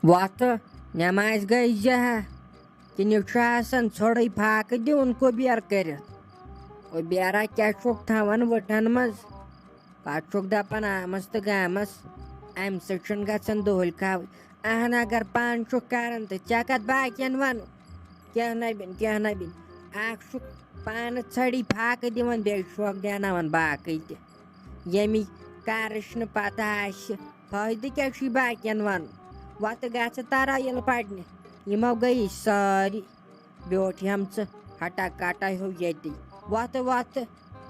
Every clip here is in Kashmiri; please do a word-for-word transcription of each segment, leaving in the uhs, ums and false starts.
وۄتھٕ، نٮ۪مازِ گٔے زِ ہا۔ کِنہٕ چھُ آسان ژھوٚرُے پھاکہٕ دیُن کُبیر کٔرِتھ؟ کُبیرا کیٛاہ چھُکھ تھاوان وٕٹھن منٛز؟ پتہٕ چھُکھ دپان آمس تہٕ گامس، امہِ سۭتۍ چھُنہٕ گژھان دُہٕلۍ کھاوٕنۍ۔ اہن، اگر پانہٕ چھُکھ کران تہٕ ژےٚ کتھ باقین ونُن؟ کینٛہہ نہ بِن، کینٛہہ نہ بِن۔ اکھ چھُکھ پانہٕ ژھٔڑی پھاکہٕ دِوان، بیٚیہِ چھُکھ دیاناوان باقٕے تہِ۔ ییٚمِچ کارٕچ نہٕ پتہ آسہِ، فٲیدٕ کیٛاہ چھُے باقین ونُن؟ وۄتہٕ گژھٕ ترا ییٚلہِ پرنہِ۔ یِمو گٔیی سٲری۔ بیوٗٹھ ہٮ۪م ژٕ ہٹا کٹا ہیوٗ ییٚتی۔ وۄتھٕ وۄتھٕ،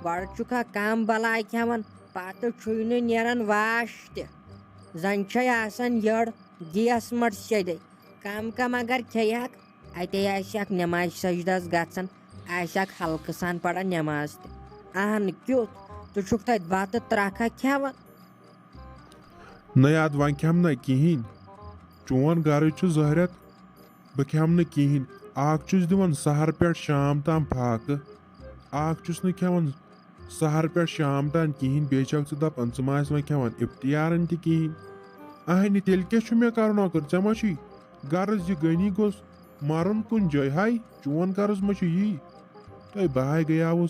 گۄڈٕ چھُکھا کم بلاے کھٮ۪وان، پتہٕ چھُے نہٕ نیران واش تہِ۔ زن چھے آسان یٔڑ گیس مٔٹ سیٚدے۔ کم کم اگر کھیٚیہِ ہاکھ، اتے آسہِ ہاکھ نمازِ سجدس گژھان، آسہِ ہاکھ ہلکہٕ سان پران نماز تہِ۔ اہن کیُتھ، ژٕ چھُکھ تتہِ بتہٕ ترکھا کھٮ۪وان۔ نہ یاد، وۄنۍ کھٮ۪مہٕ نہ کِہیٖنۍ۔ چون غرض چھُ ظٲہرت، بہٕ کھٮ۪مہٕ نہٕ کِہیٖنۍ۔ اکھ چھُس دِوان سحر پٮ۪ٹھ شام تام پھاکہٕ، اکھ چھُس نہٕ کھٮ۪وان سحر پٮ۪ٹھ شام تام کِہیٖنۍ۔ بیٚیہِ چھکھ ژٕ دپان، ژٕ ما آسہِ وۄنۍ کھٮ۪وان افطارن تہِ کِہیٖنۍ؟ اہنہِ، تیٚلہِ کیٛاہ چھُ مےٚ کرُن؟ اکر، ژےٚ ما چھُے غرض یہِ غنی گوٚژھ مرُن کُنہِ جایہِ؟ ہاے، چون غرض ما چھُ یی؟ تۄہہِ بہٕ ہاے گٔیاوُس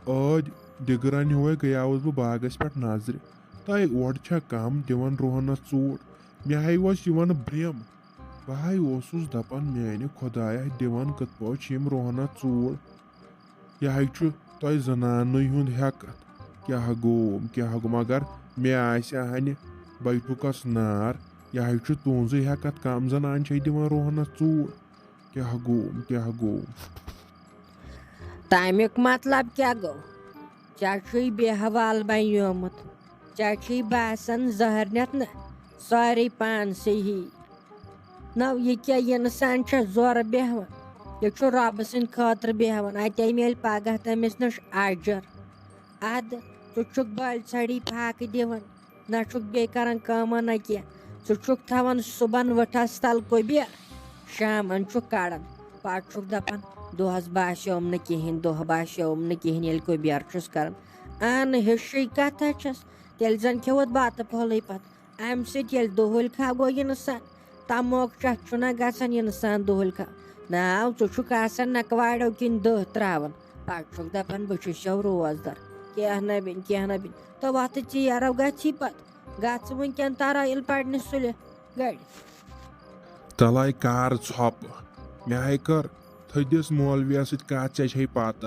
ٲدۍ دِگرن ہیوے گٔیاوُس بہٕ باغس پٮ۪ٹھ نظرِ۔ تۄہہِ اورٕ چھا کم دِوان روہنس ژوٗر؟ مےٚ ہاے اوس یِوان برٛیم۔ بہٕ ہاے اوسُس دپان، میانہِ خۄدایا، دِوان کِتھ پٲٹھۍ چھِ یِم روہنس ژوٗر؟ یہِ ہاے چھُ تۄہہِ زنانٕے ہُنٛد ہٮ۪کتھ۔ کیٛاہ گوٚوم، کیٛاہ گوٚو؟ مگر مےٚ آسہِ ہا نہٕ بیٹھُکس نار۔ یہِ ہاے چھُ تُہنٛزٕے ہٮ۪کتھ، کم زنان چھے دِوان روہنس ژوٗر۔ کیٛاہ گوٚوم، کیٛاہ گوٚوم؟ تمیُک مطلب کیٛاہ گوٚو؟ ژےٚ چھُے بے حوال بنیومُت۔ ژےٚ چھُے باسان زہر نٮ۪تھ نہٕ سٲرٕے پانسٕے ہی۔ نو، یہِ کیٛاہ اِنسان چھا زورٕ بیٚہوان؟ یہِ چھُ رۄبہٕ سٕنٛدِ خٲطرٕ بیٚہوان، اَتے میلہِ پگاہ تٔمِس نِش اجر۔ اَدٕ ژٕ چھُکھ بٔلۍ ژھٔڑی پھاکہٕ دِوان، نہ چھُکھ بیٚیہِ کران کٲمہ نہ کینٛہہ۔ ژٕ چھُکھ تھاوان صُبحن وٕٹھس تل کُبیر، شامن چھُکھ کڑان۔ پتہٕ چھُکھ دپان، دۄہس باسیوم نہٕ کِہیٖنۍ، دۄہ باسیوم نہٕ کِہیٖنۍ، ییٚلہِ کُبیر چھُس کران۔ اہن، ہِشٕے کتھا چھس، تیٚلہِ زن کھیوٚوُتھ بتہٕ پھوٚلٕے پتہٕ۔ امہِ سۭتۍ ییٚلہِ دُہُلۍ کھاو گوٚو اِنسان، تموک چتھ چھُنہ گژھان اِنسان دُہُلۍ کھاو۔ ناو ژٕ چھُکھ آسان نکواڑو کِنۍ دٔہ تراوان، پتہٕ چھُکھ دپان بہٕ چھُس سیو روزدر۔ کینٛہہ نہ بِن، کینٛہہ نہ بِن۔ تہٕ وۄتھٕ ژیرو گژھی پتہٕ۔ گژھ وٕنکٮ۪ن ترا ییٚلہِ پرنہِ سُلہِ گرِ۔ تلے کار ژھۄپہٕ۔ مےٚ ہاے کٔر تھٔدِس مولویس سۭتۍ کتھ، ژےٚ چھے پتہ۔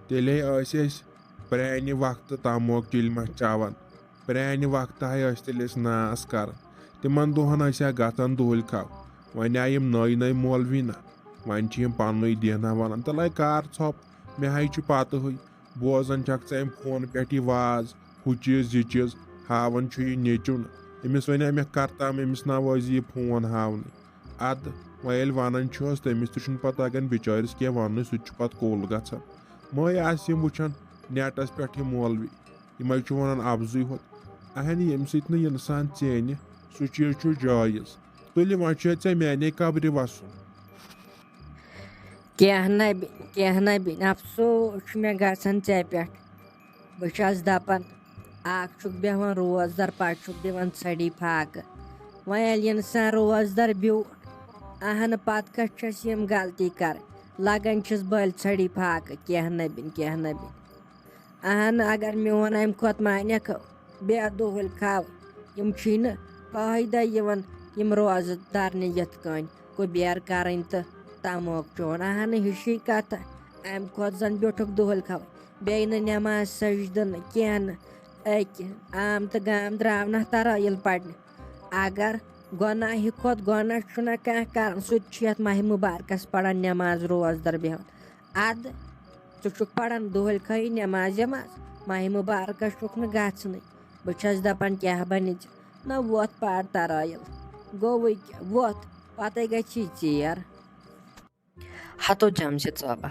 تیٚلے ٲسۍ أسۍ پرانہِ وقتہٕ تموک چِلمہ چٮ۪وان۔ پرانہِ وقتہٕ ہاے ٲسۍ تیٚلہِ أسۍ ناس کران۔ تِمن دۄہن ٲسۍ ہا گژھان دُہٕلۍ کھاو۔ وۄنۍ آیہِ یِم نٔوۍ نٔوۍ مولوی نہ، وۄنۍ چھِ یِم پننُے دینا ونان۔ تلے کار ژھۄپہٕ، مےٚ ہاے چھُ پتہٕے۔ بوزان چھکھ ژٕ امہِ فون پٮ۪ٹھ یہِ واز، ہُہ چیٖز، یہِ چیٖز، ہاوان چھُ یہِ نیٚچُن۔ أمِس ونے مےٚ، کر تام أمِس ناوٲزی یہِ فون ہاونہٕ۔ ادٕ وۄنۍ ییٚلہِ ونان چھُس، تٔمِس تہِ چھُنہٕ پتہٕ تگان بِچٲرِس کینٛہہ وننُے، سُہ تہِ چھُ پتہٕ کوٚل گژھان۔ مٔے آسہِ یِم وٕچھان نیٹس پٮ۪ٹھ یہِ مولوی، یِمے چھُ ونان افضُے ہوت۔ اہنہِ، ییٚمہِ سۭتۍ نہٕ انسان ژینہِ، سُہ چیٖز چھُ جٲیز۔ تُلہِ وۄنۍ چھُ ژےٚ میانے قبرِ وسُن۔ کینٛہہ نہ بِن، کینٛہہ نہ بِن، افسوس چھُ مےٚ گژھان ژےٚ پٮ۪ٹھ۔ بہٕ چھَس دَپان، اَکھ چھُکھ بیٚہوان روزدَر، پَتہٕ چھُکھ دِوان ژھٔڑی پھاکہٕ۔ وۄنۍ ییٚلہِ اِنسان روزدَر بیوٗٹھ، اَہَنہٕ پَتہٕ کَتہِ چھَس یِم غلطی کَرٕنۍ؟ لَگان چھِس بٔلۍ ژھٔڑی پھاکہٕ، کینٛہہ نہ بِن، کینٛہہ نہ بِن۔ اَہَنہٕ اگر میون اَمہِ کھۄتہٕ مانٮ۪کھ بے دُہٕلۍ کھاو، یِم چھِی نہٕ فٲیدَے یِوان یِم روزٕ دَرنہِ یِتھ کٔنۍ۔ کُبیر کَرٕنۍ تہٕ تَموک چون۔ اَہَنہٕ ہِشی کَتھا، اَمہِ کھۄتہٕ زَن بیوٗٹھُکھ دُہٕلۍ کھاوٕنۍ۔ بیٚیہِ نہٕ نٮ۪ماز سجدٕ نہٕ کینٛہہ نہٕ۔ أکہِ عام تہٕ گام درٛاو نہ تَرٲیِل پَرنہِ۔ اگر گۄناہہِ کھۄتہٕ گۄناہ چھُنہ کانٛہہ کَران، سُہ تہِ چھُ یَتھ ماہِ مُبارکَس پَران نٮ۪ماز روزدَر بیٚہوان۔ اَدٕ ژٕ چھُکھ پَران دُہٕلۍ کھٲیی نٮ۪ماز وٮ۪ماز، ماہِ مُبارکَس چھُکھ نہٕ گژھنٕے۔ بہٕ چھَس دَپان کیٛاہ بَنہِ ژےٚ؟ نہ وۄتھ پَر تَرٲیِل۔ گوٚوٕے کیٛاہ؟ وۄتھ، پَتَے گژھی ژیر۔ ہتو جمسہِ ژوبہ،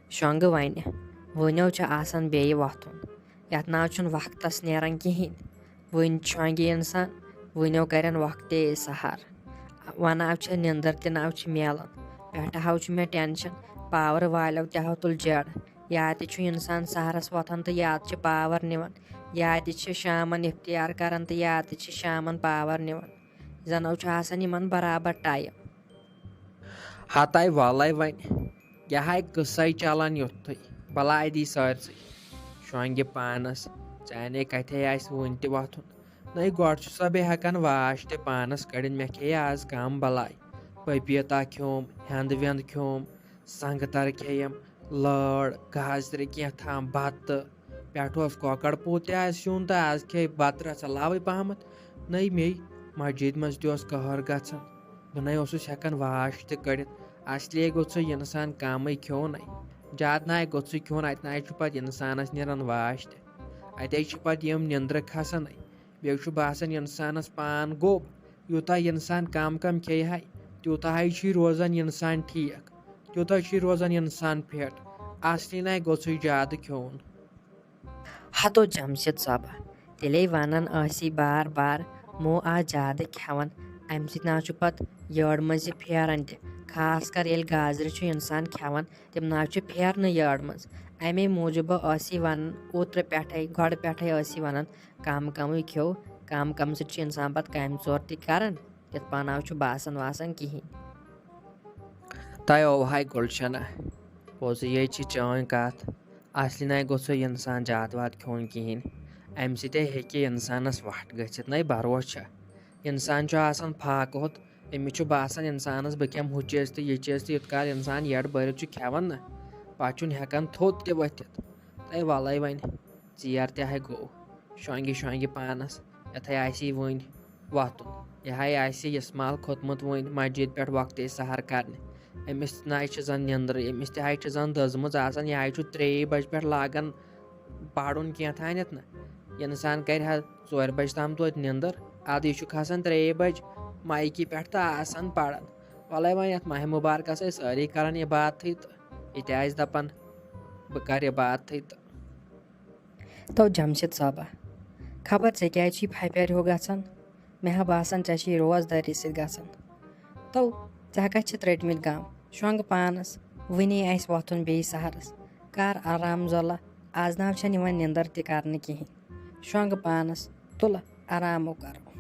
شۄنٛگہٕ وَنہِ، وٕنیو چھُ آسان بیٚیہِ وۄتھُن۔ یَتھ ناو چھُنہٕ وقتَس نیران کِہیٖنۍ۔ وٕنۍ شۄنٛگہِ اِنسان، وٕنیو کَرن وقتے سحر۔ وَناو چھِ نِندٕر تہِ ناو چھِ میلان۔ پٮ۪ٹھٕ ہاو چھُ مےٚ ٹٮ۪نشَن، پاورٕ والیو تہِ ہاو تُل جیڈ۔ یا تہِ چھُ اِنسان سحرَس وۄتھان تہٕ یا تہِ چھِ پاور نِوان، یا تہِ چھِ شامَن اِفتِیار کَران تہٕ یا تہِ چھِ شامَن پاور نِوان۔ زَنو چھُ آسان یِمَن برابر ٹایم۔ ہتاے ولے وۄنۍ، یہِ ہاے قصے چلان یُتھُے، بلاے دی سٲرسٕے۔ شۄنٛگہِ پانس، ژےٚ انے کتھے آسہِ وُنہِ تہِ وۄتھُن۔ نَے گۄڈٕ چھُ سا بیٚیہِ ہٮ۪کان واش تہِ پانس کٔڑِتھ، مےٚ کھیٚیہِ آز کم بلاے۔ پپیٖتا کھیوم، ہٮ۪نٛد وٮ۪نٛد کھیوم، سنٛگتر کھیٚیم، لٲر، گازرِ کینٛہہ تام، بتہٕ۔ پٮ۪ٹھٕ اوس کۄکر پوٗت تہِ آسہِ سیُن تہٕ آز کھیٚیہِ بتہٕ رژھا لاوٕے پہمتھ۔ نٔے مے مسجد منٛز تہِ اوس قہر گژھان۔ بہٕ نَے اوسُس ہٮ۪کان واش تہِ کٔڑِتھ۔ اصلی گوٚژھُے انسان کمٕے کھیوٚن۔ زیادٕ نَے گوٚژھُے کھیوٚن، اتہِ نَے چھُ پتہٕ انسانس نیران واش تہِ۔ اتے چھِ پتہٕ یِم نیندرٕ کھسان۔ بیٚیہِ چھُ باسان انسانس پان گوٚب۔ یوٗتاہ انسان کم کم کھیٚیہِ ہا، تیوٗتاہ ہاے چھُے روزان انسان ٹھیٖک، تیوٗتاہ چھُے روزان انسان فِٹ۔ اصلی نَے گوٚژھُے زیادٕ کھیوٚن۔ ہتو جمشید صٲبہ، تیٚلے ونان ٲسی بار بار، مو آز زیادٕ کھٮ۪وان، امہِ سۭتۍ نہ چھُ پتہٕ یٔڈ منٛز یہِ پھیران تہِ۔ خاص کر ییٚلہِ گازرِ چھُ انسان کھٮ۪وان، تِم نہ چھِ پھیرنہٕ یٔڈ منٛز۔ امے موٗجوٗب ٲسی ونان اوترٕ پٮ۪ٹھے، گۄڈٕ پٮ۪ٹھے ٲسی ونان، کم کمٕے کھیو، کم کم سۭتۍ چھُ انسان پتہٕ کامہِ ژور تہِ کران، تِتھ پٲٹھۍ نہ چھُ باسان واسان کِہینۍ۔ تۄہہِ اوہاے گُلشنہ، پوٚزُے چھِ چٲنۍ کتھ۔ اصلی نَے گوٚژھُے انسان زیادٕ وادٕ کھیوٚن کِہینۍ، امہِ سۭتۍ ہیٚکہِ انسانس وٹھ گٔژھِتھ۔ نَے بروسہٕ چھا؟ انسان چھُ آسان فاقہٕ ہوٚت، أمِس چھُ باسان انسانس بہٕ کھٮ۪مہٕ ہُہ چیٖز تہٕ یہِ چیٖز تہٕ یوٗت کال انسان یٔڈ بٔرِتھ چھُ کھٮ۪وان نہ، پتہٕ چھُنہٕ ہٮ۪کان تھوٚد تہِ ؤتھِتھ۔ تَے ولے وۄنۍ، ژیر تہِ ہاے گوٚو، شۄنٛگہِ شۄنٛگہِ پانس، یتھے آسی وُنہِ وۄتھُن۔ یہِ ہاے آسہِ یسمال کھوٚتمُت وُنہِ مسجد پٮ۪ٹھ وقتٕے سحر کرنہِ۔ أمِس نَے چھِ زن نیندرٕے، أمِس تہِ ہاے چھِ زن دٔزمٕژ آسان، یہِ ہاے چھُ ترٛیٚیہِ بجہِ پٮ۪ٹھ لاگان پرُن کینٛہہ تانٮ۪تھ نہ۔ یہِ انسان کرِ ہا ژورِ بجہِ تام توتہِ نیندٕر، ادٕ یہِ چھُ کھسان ترٛیٚیہِ بجہِ مایکہِ پٮ۪ٹھ تہٕ آسان پران۔ ولے وۄنۍ یتھ ماہِ مبارکس ٲسۍ سٲری کران عبادتھٕے تہٕ یہِ تہِ آسہِ دپان بہٕ کرٕ عبادتھٕے تہٕ۔ تو جمشید صٲبہ، خبر ژےٚ کیٛازِ چھُے پھپھیرِ ہیوٗ گژھان؟ مےٚ ہا باسان ژےٚ چھُے روزدٲری سۭتۍ گژھان۔ تو ژےٚ کتہِ چھِتھ رٔٹمٕتۍ غم؟ شۄنٛگہٕ پانس، وُنی آسہِ وۄتھُن بیٚیہِ سحرس۔ کر آرام زۄلہ، از نہ چھنہٕ یِوان نیندر تہِ کرنہٕ کِہینۍ۔ شۄنٛگہٕ پانس، تُلہٕ آرامو کرو۔